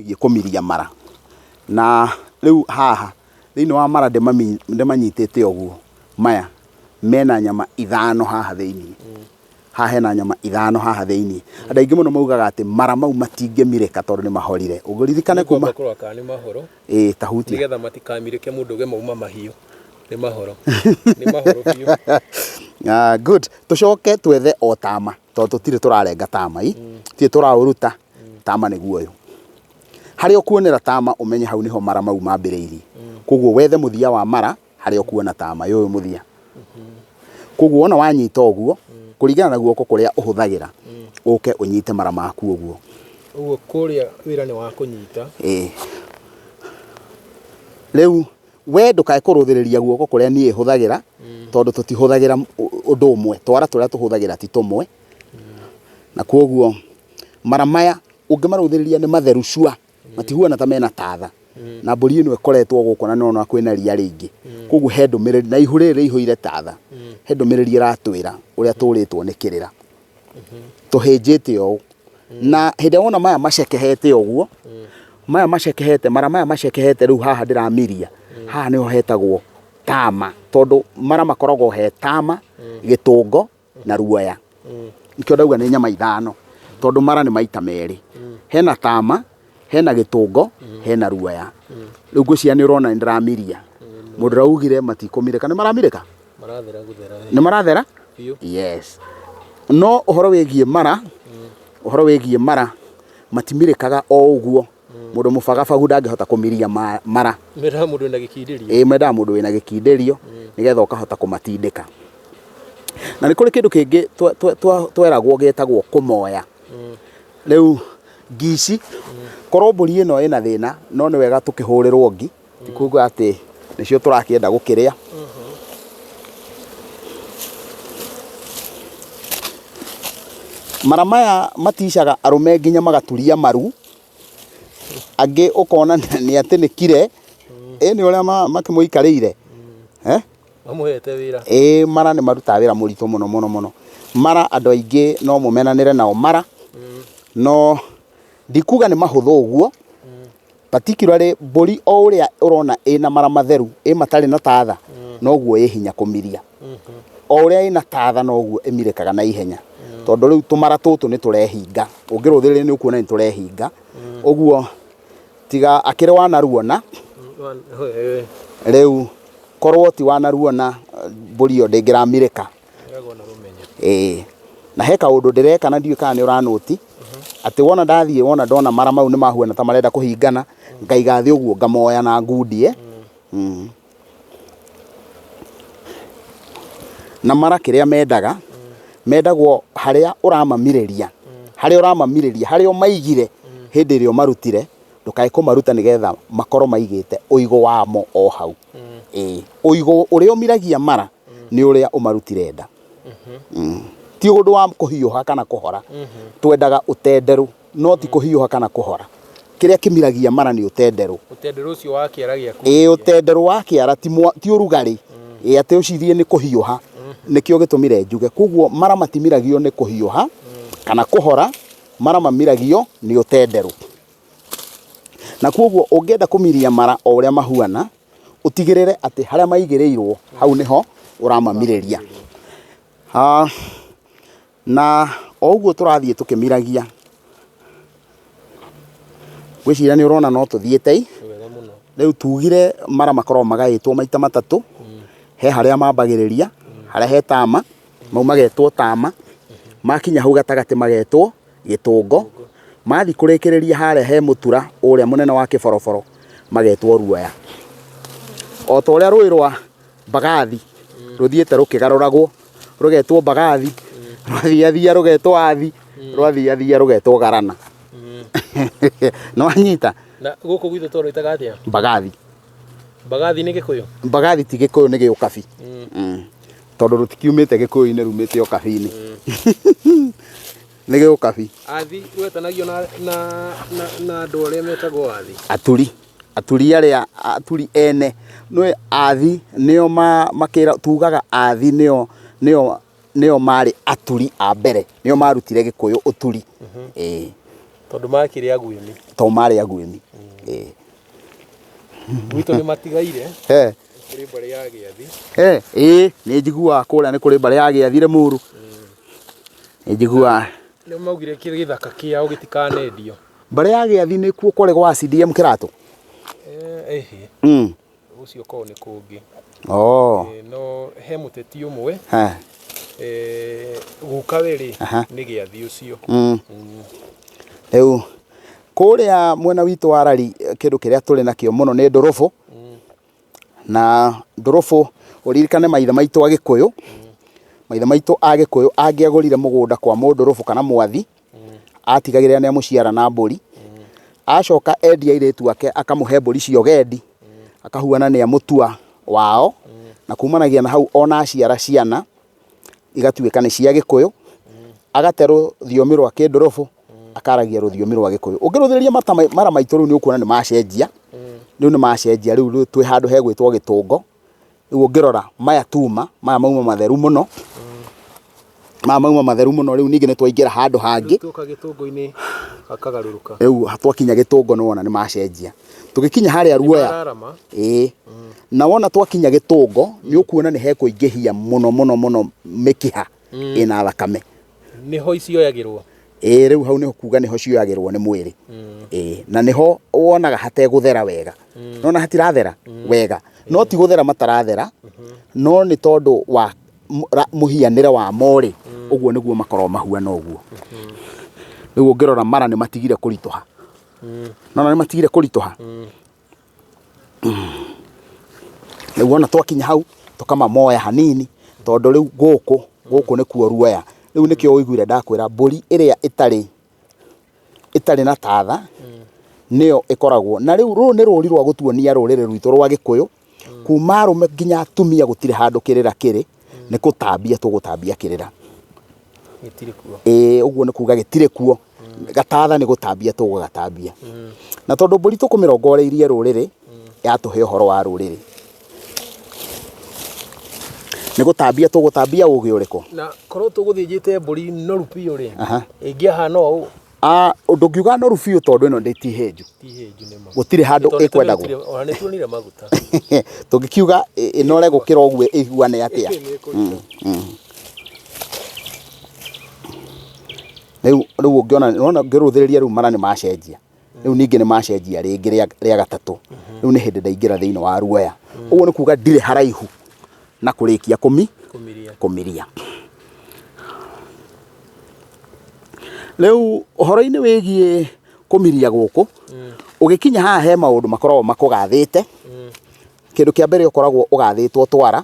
Ĩgiĩ kũmiria mara. Na rĩu haha thĩinĩ wa mara ndĩmanyitĩte ũguo, maya mena nyama ithano haha thĩinĩ. Haha hena nyama ithano haha thĩinĩ. Andũ aingĩ mũno maugaga atĩ mara mau matingĩmirĩka tondũ nĩ mahorire. Ũririkane kuma Nĩngwamba kũrora kana nĩ mahoro. Ĩĩ ta hutia. Nĩgetha matikamirĩke mũndũ auge mauma mahiũ. Nĩ mahoro. Nĩ mahoro biũ. Ah, good. Tũcoke twethe o tama tondũ tũtirĩ tũrarenga tama i. Tũtirĩ tũraũruta. Tama nĩguo ũyũ. Harĩa ũkuonera tama ũmenye hau nĩho mara mau mambĩrĩirie. Koguo wethe mũthia wa mara harĩa ũkuona tama ũyũ mũthia. Koguo wona wanyita ũguo, kũringana na guoko kũrĩa ũhũthagĩra, ũke ũnyite mara maku ũguo. Ũguo kũrĩa wĩra nĩ wa kũnyita. Ĩĩ. Rĩu we ndũkae kũrũthĩrĩria guoko kũrĩa niĩ hũthagĩra, tondũ tũtihũthagĩra ũndũ ũmwe. Twara tũrĩa tũhũthagĩra ti tũmwe. Na koguo mara maya ũngĩmarũthĩrĩria nĩ matheru cua, matihuana ta mena tatha. Na mbũri ĩno ĩkoretwo gũkũ na nĩũrona kwĩna ria rĩingĩ. Koguo he ndũmĩrĩri, na ihu rĩrĩ rĩihũire tatha, he ndũmĩrĩri ĩratwĩra ũrĩa tũrĩtwo nĩ kĩrĩra. Tũhĩnjĩte ũũ. Na hĩndĩ ĩrĩa wona maya macekehete ũguo, maya macekehete, mara maya macekehete rĩu haha ndĩramiria, haha nĩho hetagwo tama, tondũ mara makoragwo he tama, gĩtũngo na ruoya. Nĩkĩo ndauga nĩ nyama ithano, tondũ mara nĩ maita merĩ. Hena tama, hena gĩtũngo, hena ruoya. Rĩu ngwĩciria nĩ ũrona nĩ ndĩramiria. Mũndũ ũraugire matikũmirĩka, nĩ maramirĩka? Marathera gũthera. Nĩ marathera? Biũ. Yes. No ũhoro wĩgiĩ mara, ũhoro wĩgiĩ mara, matimirĩkaga o ũguo. Mũndũ mũbagabagu ndangĩhota kũmiria mara. Mendaga mũndũ wĩna gĩkindĩrio. Ĩĩ mendaga mũndũ wĩna gĩkindĩrio nĩgetha ũkahota kũmatindĩka. Na nĩ kũrĩ kĩndũ kĩngĩ tweragwo gĩtagwo kũmoya. Rĩu ngi ici, korwo mbũri ĩno ĩna thĩna, no nĩ wega tũkĩhũrĩrwo ngi, ti kuga atĩ nĩcio tũrakĩenda gũkĩrĩa. Mara maya maticaga arũme nginya magaturia maru, angĩ ũkona nĩ atĩ nĩ kire, ĩ nĩ ũrĩa makĩmũikarĩire. Eh? Mamũhete wĩra. Ĩĩ mara nĩ marutaga wĩra mũritũ mũno mũno mũno. Mara andũ aingĩ no mũmenanĩre nao mara, no ndikuga nĩ mahũthũ ũguo, particularly mbũri o ũrĩa ũrona ĩna mara matheru, ĩ matarĩ na tatha, noguo ĩ hinya kũmiria. O ũrĩa ĩna tatha noguo ĩmirĩkaga na ihenya. Tondũ rĩu tũmara tũtũ nĩ tũrehinga. Ũngĩrũthĩrĩria nĩ ũkuona nĩ tũrehinga. Ũguo tiga akĩrĩ wanaruona, rĩu korwo ti wanaruona mbũri ĩyo ndĩngĩramirĩka. Ĩĩ. Na he kaũndũ ndĩreka na ndiũĩ kana nĩ ũranũti, atĩ wona ndathiĩ wona ndona mara mau nĩ mahuana ta marenda kũhingana, ngaiga thĩ ũguo ngamoya na ngundie. Na mara kĩrĩa mendaga, mendagwo harĩa ũramamirĩria, harĩa ũramamirĩria, harĩa ũmaigire hĩndĩ ĩrĩa ũmarutire, ndũkae kũmaruta nĩgetha makorwo maigĩte ũigũ wamo o hau. Ĩĩ, ũigũ ũrĩa ũmiragia mara nĩ ũrĩa ũmarutire nda. Ti ũndũ wa kũhiũha kana kũhora. Twendaga ũtenderũ no ti kũhiũha kana kũhora. Kĩrĩa kĩmiragia mara nĩ ũtenderũ. Ũtenderũ ũcio wa kĩara gĩaku. Ĩĩ ũtenderũ wa kĩara ti ũrugarĩ. Ĩĩ atĩ ũcirie nĩ kũhiũha. Nĩkĩo gĩtũmire njuge. Koguo mara matimiragio nĩ kũhiũha kana kũhora, mara mamiragio nĩ ũtenderũ. Na koguo ũngĩenda kũmiria mara o ũrĩa mahuana, ũtigĩrĩre atĩ harĩa maigĩrĩirwo hau nĩho ũramamirĩria. Ah, na o ũguo tũrathiĩ tũkĩmiragia, ngwĩciria nĩ ũrona no tũthiĩte i. Rĩu tugire mara makoragwo magaĩtwo maita matatũ, he harĩa mambagĩrĩria, harĩa he tama, mau magetwo tama, makinya hau gatagatĩ magetwo gĩtũngo, mathiĩ kũrĩkĩrĩria harĩa he mũtura ũrĩa mũnene wa kĩboroboro magetwo ruoya. O ta ũrĩa rũĩ rwa Mbagathi rũthiĩte rũkĩgarũragwo, rũgetwo Mbagathi, rwathiathia rũgetwo Athi, rwathiathia rũgetwo Garana. Nĩ wanyita? Na gũkũ gwitũ twarwĩtaga atĩa? Mbagathi. Mbagathi nĩ Gĩkũyũ? Mbagathi ti Gĩkũyũ nĩ Gĩũkabi. Tondũ rũtikiumĩte Gĩkũyũ-inĩ rumĩte Ũkabi-inĩ. Nĩ Gĩũkabi. Athi rwetanagio na, na, na, na andũ arĩa metagwo Athi. Aturi. Aturi arĩa aturi ene. Nĩũĩ Athi nĩo makĩra tugaga Athi nĩo nĩo nĩo marĩ aturi a mbere. Nĩo marutire Gĩkũyũ ũturi. Ĩĩ. Tondũ makĩrĩ aguĩmi. To marĩ aguĩmi. Ĩĩ. Gwitũ nĩ matigaire. Eh. Kũrĩ mbarĩ ya Gĩathi. Eh, ĩĩ nĩ njiguaga kũrĩa nĩ kũrĩ mbarĩ ya Gĩathi Rĩmuru. Nĩ njiguaga. Nĩ maugire gĩthaka kĩao gĩtikanendio. Mbarĩ ya Gĩathi nĩkuo kwarĩ gwa CDM Kĩratũ? Eh, ĩhĩ. Ũcio korwo nĩ kũngĩ. Oh. Eh, no he mũteti ũmwe Ha. eh, gukawe rĩ Aha. nĩ Gĩathi ũcio. Rĩu kũrĩa mwena witũ wa Rari kĩndũ kĩrĩa tũrĩ nakĩo mũno nĩ ndũrũbũ. Na ndũrũbũ ũririkane maithe maitũ Agĩkũyũ, maithe maitũ Agĩkũyũ angĩagũrire mũgũnda kwa mũndũrũbũ kana mwathi, atigagĩrĩra nĩ amũciara na mbũri. Acoka endia airĩtu ake akamũhe mbũri cia ũgendi, akahuana nĩ amũtua wao, na kumanagia na hau ona aciara ciana, igatuĩka nĩ cia Gĩkũyũ, agate rũthiomi rwa kĩndũrũbũ, akaragia rũthiomi rwa Gĩkũyũ. Ũngĩrũthĩrĩria mara maitũ rĩu nĩ ũkuona nĩ macenjia, rĩu nĩ macenjia, rĩu twĩ handũ hegwĩtwo gĩtũngo. Rĩu ũngĩrora maya tuma, maya mauma matheru mũno, maya mauma matheru mũno, rĩu ningĩ nĩ twaingĩra handũ hangĩ. Rĩu tuoka gĩtũngũ-inĩ gakagarũrũka. Rĩu twakinya gĩtũngo nĩ wona nĩ macenjia. Tũgĩkinya harĩa Ruoya, Mararama. ĩĩ, na wona twakinya gĩtũngo nĩ ũkuona nĩ hekũingĩhia mũno mũno mũno mĩkiha ĩna thakame. Nĩho icioyagĩrwo. Ĩĩ rĩu hau nĩho kuga nĩho cioyagĩrwo nĩ mwĩrĩ. Ĩĩ na nĩho wonaga hategũthera wega. Nona hatirathera wega. No ti gũthera matarathera, no nĩ tondũ wa mũhianĩre wamo rĩ, ũguo nĩguo makoragwo mahuana ũguo. Rĩu ũngĩrora mara nĩ matigire kũritũha. Nona nĩ matigire kũritũha. Rĩu wona twakinya hau tũkamamoya hanini tondũ rĩu gũkũ, gũkũ nĩkuo ruoya. Rĩu nĩkĩo ũiguire ndakwĩra mbũri ĩrĩa ĩtarĩ, ĩtarĩ na tatha nĩyo ĩkoragwo. Na rĩu rũrũ nĩ rũri rwa gũtuonia rũrĩrĩ rwitũ rwa Gĩkũyũ, kuma arũme nginya atumia gũtirĩ handũ kĩrĩra kĩrĩ, nĩ kũtambia tũgũtambia kĩrĩra. Gĩtirĩ kuo. Ĩĩ ũguo nĩ kuga gĩtirĩ kuo. Gatatha nĩ gũtambia tũgũgatambia. Na tondũ mbũri tũkũmĩrongoreirie rũrĩrĩ, yatũhe ũhoro wa rũrĩrĩ. Nĩ gũtambia tũgũtambia ũgĩ ũrĩkũ? Na korwo tũgũthĩnjĩte mbũri noru biũ rĩ, Aha. ĩngĩahana ũũ? Ah, ndũngiuga noru biũ tondũ ĩno ndĩ ti hĩnju. Ti hĩnju nĩ ma. Gũtirĩ handũ Tondũ ĩkwendagwo. Ona nĩ tuonire maguta. Tũngĩkiuga ĩnore gũkĩra ũguo ĩhuane atĩa? Nĩ ĩkũruta. Rĩu rĩu ũngĩona nĩwona ngĩrũthĩrĩria rĩu mara nĩ macenjia. Rĩu ningĩ nĩ macenjia rĩngĩ rĩa rĩa gatatũ. Rĩu nĩ hĩndĩ ndaingĩra thĩinĩ wa ruoya. Ũguo nĩ kuga ndirĩ haraihu na kũrĩkia kũmi Kũmiria. kũmiria. Rĩu ũhoro-inĩ wĩgiĩ kũmiria gũkũ, ũgĩkinya haha he maũndũ makoragwo makũgathĩte. Kĩndũ kĩa mbere ũkoragwo ũgathĩtwo twara,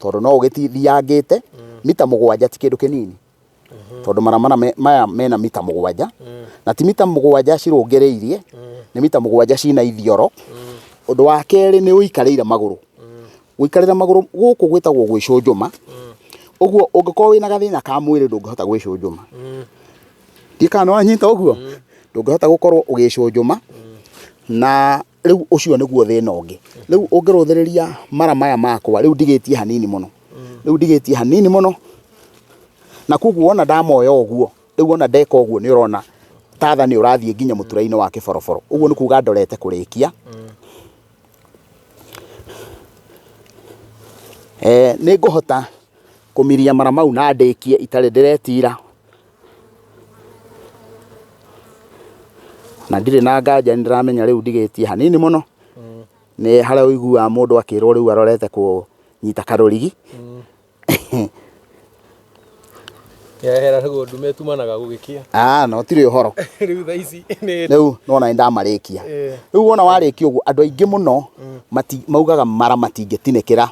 tondũ no ũgĩthiangĩte, mita 7 ti kĩndũ kĩnini. Tondũ mara maya mena mita 7, na ti mita 7 cirũngĩrĩirie, nĩ mita 7 cina ithioro. Ũndũ wa kerĩ nĩ ũikarĩire magũrũ. Gũikarĩra magũrũ gũkũ gwĩtagwo gwĩcũnjũma. Ũguo ũngĩkorwo wĩna gathĩna ka mwĩrĩ ndũngĩhota gwĩcũnjũma. Ndiũĩ kana nĩ wanyita ũguo? Ndũngĩhota gũkorwo ũgĩcũnjũma, na rĩu ũcio nĩguo thĩna ũngĩ. Rĩu ũngĩrũthĩrĩria mara maya makwa, rĩu ndigĩtie hanini mũno. Rĩu ndigĩtie hanini mũno, na koguo wona ndamoya ũguo, rĩu wona ndeka ũguo nĩ ũrona tatha nĩ ũrathiĩ nginya mũtura-inĩ wa kĩboroboro. Ũguo nĩ kuga ndorete kũrĩkia. Nĩ ngũhota kũmiria mara mau na ndĩkie itarĩ ndĩretira. Na ndirĩ na nganja nĩ ndĩramenya rĩu ndigĩtie hanini mũno. Nĩ harĩa ũiguaga mũndũ akĩrwo rĩu arorete kũnyita karũrigi. Yehera rĩu ndume ĩtumanaga gũgĩkĩa. Ah, no tirĩ ũhoro. Rĩu thaa ici nĩ Rĩu nĩwona nĩ ndamarĩkia. Rĩu wona warĩkia ũguo andũ aingĩ mũno maugaga mara matingĩtinĩkĩra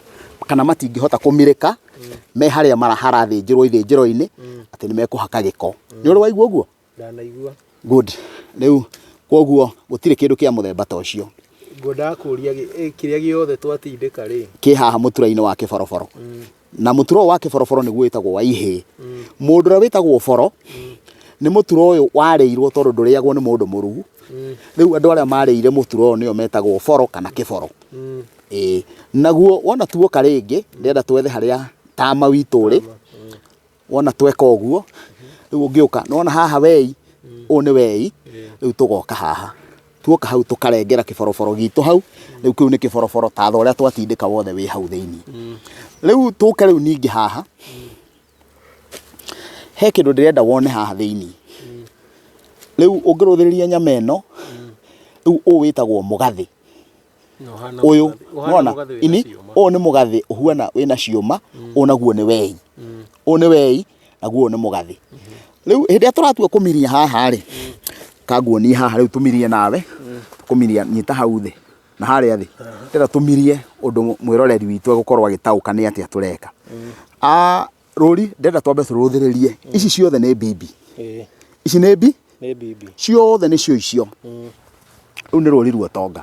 kana matingĩhota kũmirĩka me harĩa mara harathĩnjĩrwo ithĩnjĩro-inĩ atĩ nĩ mekũhaka gĩko. Nĩ ũrĩ waigua ũguo? Ndanaigua. Good. Rĩu koguo gũtirĩ kĩndũ kĩa mũthemba ta ũcio. Ngwendaga kũria kĩrĩa gĩothe twatindĩka rĩ. Kĩ haha mũtura-inĩ wa kĩboroboro. Na mũtura ũyũ wa kĩboroboro nĩguo wĩtagwo wa ihĩĩ. Mũndũ ũrĩa wĩtagwo boro nĩ mũtura ũyũ warĩirwo tondũ ndũrĩagwo nĩ mũndũ mũruu. Rĩu andũ arĩa marĩire mũtura ũyũ nĩo metagwo boro kana kĩboro. Ĩĩ. Naguo wona tuoka rĩngĩ, ndĩrenda twethe harĩa tama witũ ũrĩ. Wona tweka ũguo, rĩu ũngĩũka, nĩwona haha wei, Ũyũ nĩ wei. Rĩu tũgoka haha, tuoka hau tũkarengera kĩboroboro gitũ hau. Rĩu kĩu nĩ kĩboroboro ta ũrĩa twatindĩka wothe wĩ hau thĩinĩ. Rĩu tũke rĩu ningĩ haha, he kĩndũ ndĩrenda wone haha thĩinĩ. Rĩu ũngĩrũthĩrĩria nyama ĩno, rĩu ũyũ wĩtagwo mũgathĩ. Ũyũ nĩwona ini, ũyũ nĩ mũgathĩ ũhuana wĩna ciũma, ũyũ naguo nĩ wei. Ũyũ nĩ wei naguo ũyũ nĩ mũgathĩ. Rĩu hĩndĩ ĩrĩa tũratua kũmiria haha rĩ, kanguonie haha rĩu tũmirie nawe, kũmiria nyita hau thĩ na harĩa thĩ, ndĩrenda tũmirie ũndũ mwĩroreri witũ egũkorwo agĩtaũka nĩ atĩa tũreka. Rũri ndĩrenda twambe tũrũthĩrĩrie, ici ciothe nĩ mbimbi, ici nĩ mbi, Nĩ mbimbi. Ciothe nĩcio icio. Rũu nĩ rũri rwa ũtonga.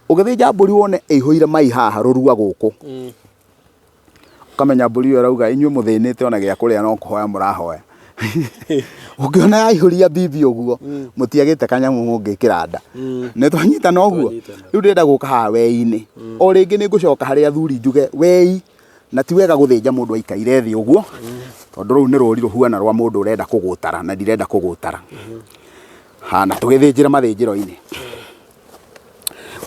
Ũgĩthĩnja mbũri wone ĩihũire mai haha rũrua gũkũ, ũkamenya mbũri ĩyo ĩrauga inyuĩ mũthĩnĩte ona gĩa kũrĩa no kũhoya mũrahoya. Ũngĩona yaihũria mbibi ũguo, mũtiagĩte kanyamũ mũngĩkĩra nda. Nĩ twanyitana ũguo? Twanyitana. Rĩu ndĩrenda gũka haha wei-inĩ. O rĩngĩ nĩ ngũcoka harĩ athuri njuge wei, na ti wega gũthĩnja mũndũ aikaire thĩ ũguo, tondũ rũu nĩ rũri rũhuana rwa mũndũ ũrenda kũgũtara na ndirenda kũgũtara. Ha, na tũgĩthĩnjĩra mathĩnjĩro-inĩ.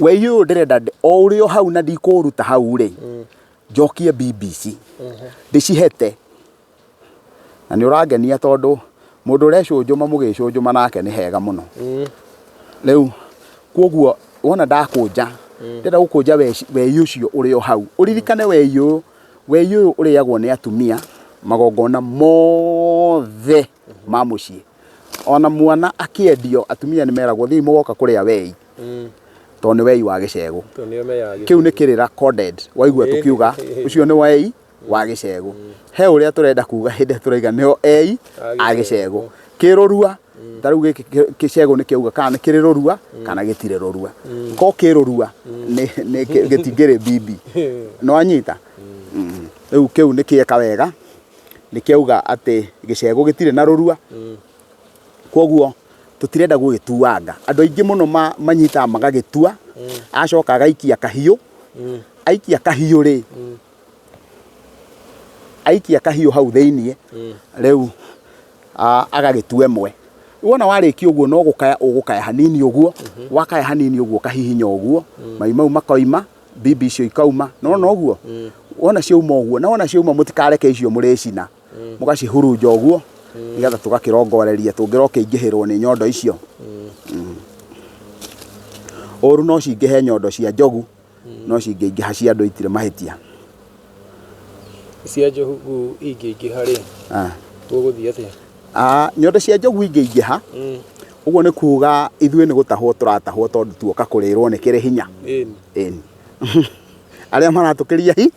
Wei ũyũ ndĩrenda o ũrĩ o hau na ndikũũruta hau rĩ, njokie mbimbi ici ndĩcihete. Na nĩ ũrangenia tondũ mũndũ ũrecũnjũma mũgĩcũnjũma nake nĩ hega mũno. Rĩu koguo wona ndakũnja, ndĩrenda gũkũnja wei ũcio ũrĩ o hau. Ũririkane wei ũyũ, wei ũyũ ũrĩagwo nĩ atumia magongona mothe ma mũciĩ. Ona mwana akĩendio atumia nĩ meragwo thiĩi mũgoka kũrĩa wei, tondũ nĩ wei wa gĩcegũ. Tondũ nĩo meyaga Kĩu nĩ kĩrĩra coded, waigua tũkiuga ũcio nĩ wei wa gĩcegũ. He ũrĩa tũrenda kuga hĩndĩ ĩrĩa tũraiga nĩo ei a gĩcegũ. Kĩrũrua, ta rĩu gĩkĩ kĩcegũ nĩ kĩauga kana nĩ kĩrĩ rũrua kana gĩtirĩ rũrua. Ko kĩrũrua nĩ gĩtingĩrĩ mbimbi. Nĩ wanyita? Rĩu kĩu nĩ kĩeka wega, nĩ kĩauga atĩ gĩcegũ gĩtirĩ na rũrua. Koguo tũtirenda gũgĩtuanga. Andũ aingĩ mũno manyitaga magagĩtua, acoka agaikia kahiũ, aikia kahiũ rĩ, aikia kahiũ hau thĩiniĩ, rĩu agagĩtua ĩmwe. Wona warĩkia ũguo no gũkaya ũgũkaya hanini ũguo, wakaya hanini ũguo ũkahihinya ũguo, mai mau makoima, mbimbi icio ikauma, nĩwona ũguo? Wona ciauma ũguo, na wona ciauma mũtikareke icio mũrĩcina, mũgacihurunja ũguo, nĩgetha tũgakĩrongoreria tũngĩrokĩingĩhĩrwo nĩ nyondo icio. Ũru no cingĩhe nyondo cia njogu, no cingĩingĩha cia andũ itirĩ mahĩtia. Cia njogu ingĩingĩha rĩ, gũgũthiĩ atĩa? Nyondo cia njogu ingĩingĩha, ũguo nĩ kuga ithuĩ nĩ gũtahwo tũratahwo tondũ tuoka kũrĩrwo nĩ kĩrĩ hinya. Ĩni. Arĩa maratũkĩria hi?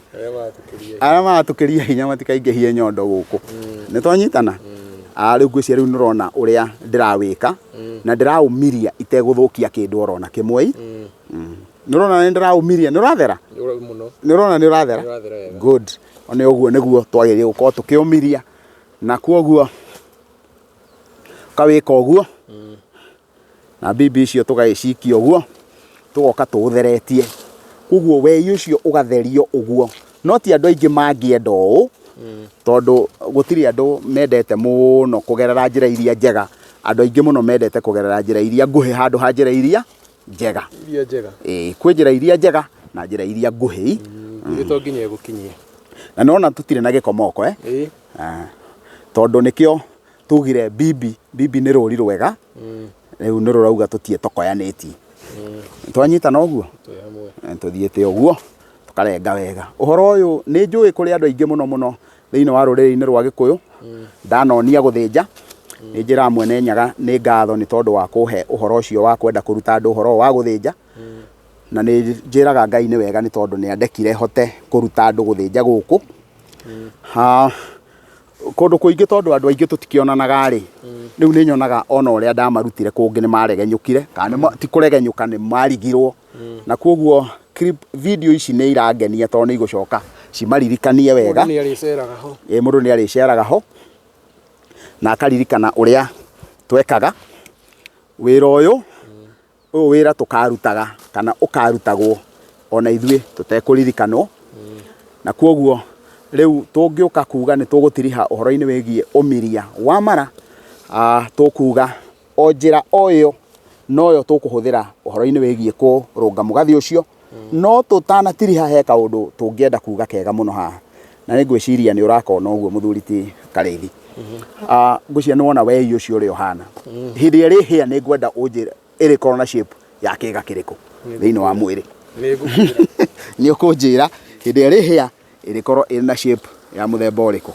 Arĩa maratũkĩria hinya matikaingĩhie nyondo gũkũ. Nĩ twanyitana? Rĩu ngwĩciria rĩu nĩ ũrona ũrĩa ndĩrawĩka na ndĩraũmiria itegũthũkia kĩndũ orona kĩmwe. Nĩ ũrona nĩ ndĩraũmiria, nĩ ũrathera? Nĩ ũrona nĩ ũrathera? Good. Nĩ ũguo nĩguo twagĩrĩire gũkorwo tũkĩũmiria na kwoguo ũkawĩka ũguo na mbimbi icio tũgagĩcikia ũguo, tũgoka tũũtheretie. Koguo wei ũcio ũgatherio ũguo. No ti andũ aingĩ mangĩenda ũũ, tondũ gũtirĩ andũ mendete mũno kũgerera njĩra iria njega. Andũ aingĩ mũno mendete kũgerera njĩra iria nguhĩ handũ ha njĩra iria njega. Iria njega. Ĩĩ, kwĩ njĩra iria njega na njĩra iria nguhĩ. Ithuĩ to nginya ĩgũkinyie. Na nĩwona tũtirĩ na gĩko moko eh? Ĩĩ. Tondũ nĩkĩo tugire bibi, bibi nĩ rũri rwega, rĩu nĩ rũrauga tũtiĩtokoyanĩtie. Twanyitana ũguo? Twĩ hamwe. Tũthiĩte ũguo, tũkarenga wega. Ũhoro ũyũ nĩ njũĩ kũrĩ andũ aingĩ mũno mũno thĩinĩ wa rũrĩrĩ-inĩ rwa Gĩkũyũ, ndanonia gũthĩnja, nĩ njĩraga mwene Nyaga nĩ ngatho nĩ tondũ wa kũhe ũhoro ũcio wa kwenda kũruta andũ ũhoro ũyũ wa gũthĩnja, na nĩ njĩraga Ngai nĩ wega nĩ tondũ nĩ andekire hote kũruta andũ gũthĩnja gũkũ. Kũndũ kũingĩ tondũ andũ aingĩ tũtikĩonanaga rĩ, rĩu nĩ nyonaga ona ũrĩa ndamarutire kũngĩ nĩ maregenyũkire, kana ti kũregenyũka nĩ marigirwo. Na koguo clip, video ici nĩ irangenia tondũ nĩ igũcoka cimaririkanie wega. Mũndũ nĩ arĩceraga ho. Ĩĩ mũndũ nĩ arĩceraga ho na akaririkana ũrĩa twekaga wĩra ũyũ. Ũyũ wĩra tũkarutaga kana ũkarutagwo ona ithuĩ tũtekũririkanwo, na kwoguo rĩu tũngĩũka kuga nĩ tũgũtiriha ũhoro-inĩ wĩgiĩ ũmiria wa mara, Ah, tũkuga o njĩra o ĩyo noyo tũkũhũthĩra ũhoro-inĩ wĩgiĩ kũrũnga mũgathĩ ũcio. No tũtanatiriha he kaũndũ tũngĩenda kuga kega mũno haha, na nĩ ngwĩciria nĩ ũrakona ũguo mũthuri ti Karĩithi. Ah, ngwĩciria nĩ wona wei ũcio ũrĩa ũhana. Hĩndĩ ĩrĩa ĩrĩhĩa nĩ ngwenda ũnjĩre ĩrĩkorwo na shape ya kĩga kĩrĩkũ thĩinĩ wa mwĩrĩ. Nĩ ngũkwĩra. Nĩ ũkũnjĩra hĩndĩ ĩrĩa ĩrĩhĩa ĩrĩkorwo ĩrĩ na shape ya mũthemba ũrĩkũ.